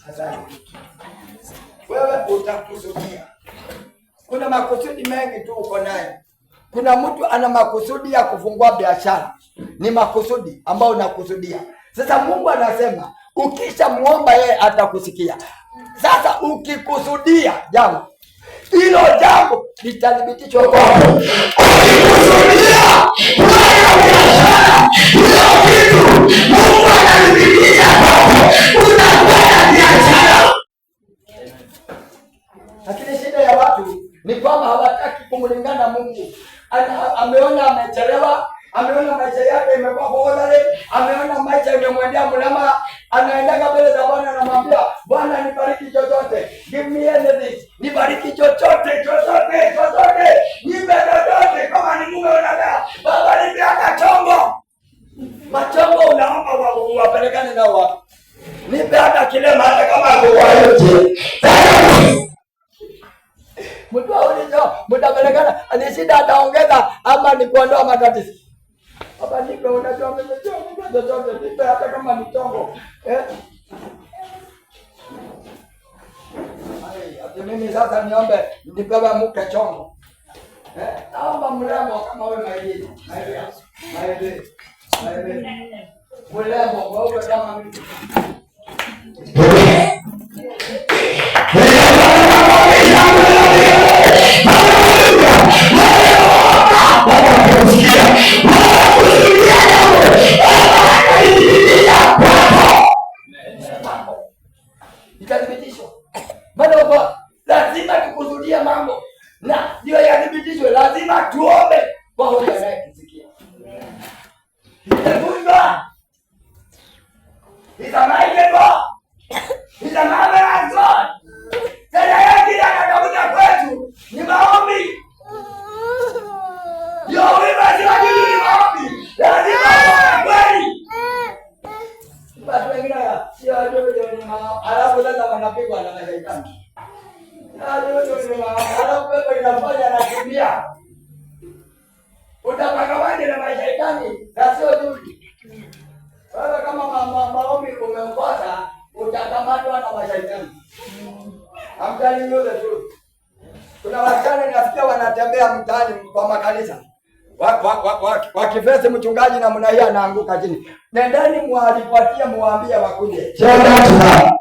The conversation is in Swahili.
Asante. Wewe utakusudia. Kuna makusudi mengi tu uko nayo. Kuna mtu ana makusudi ya kufungua biashara, ni makusudi ambayo unakusudia. Sasa Mungu anasema ukishamuomba yeye atakusikia. Sasa ukikusudia jambo hilo, jambo litathibitishwa kwako. Ukikusudia kufanya biashara, hiyo kitu Mungu anathibitisha kwako, utakuwa na biashara. Lakini shida ya watu ni kwamba hawataki kumlingana Mungu. Ameona amechelewa, ameona maisha yake imekuwa borderline, ameona maisha imemwendea mlama, anaendaga mbele za Bwana anamwambia, "Bwana, nibariki chochote, give me anything, nibariki chochote, chochote, chochote, nipe chochote." Kama ni mume unataka, "Baba, nipe hata chongo." Machongo unaomba wapelekane nao wapi? Nipe hata kilema, hata kama ako kwa nje. Mtu aulizo mtapelekana, ni shida ataongeza ama ni kuondoa matatizo? "Baba, nipe, unajua mimi sio, nipe chochote, nipe hata kama ni chongo." Eh? Ai, ati mimi sasa niombe nipewe mke chongo. Eh? Naomba mrembo kama wewe, my dear, my dear, my dear, my dear. Mrembo mweupe kama mimi. Amen. Mambo itathibitishwa. Maana kwa lazima tukusudie mambo na ndio yathibitishwe, lazima tuombe kwa huyo anayetusikia. He's a good God. He's a mighty God. He's a marvelous God. Sasa yeye kile anatafuta kwetu ni maombi. Ndio wewe si ni maombi. Lazima uombe kweli. Watu wengine sio wajue ni maombi. Alafu sasa wanapigwa na mashaitani. Wajue ni maombi. Alafu pepo inafanya anakimbia. Utapagawaje na mashaitani na sio zuri. Wewe kama maombi umekosa, utakamatwa na mashaitani. I'm telling you the truth. Kuna wasichana nasikia wanatembea mtaani kwa makanisa wakifesi mchungaji namna hii, anaanguka chini. Nendeni mwalipatie, muambie wakuje. Tena tuna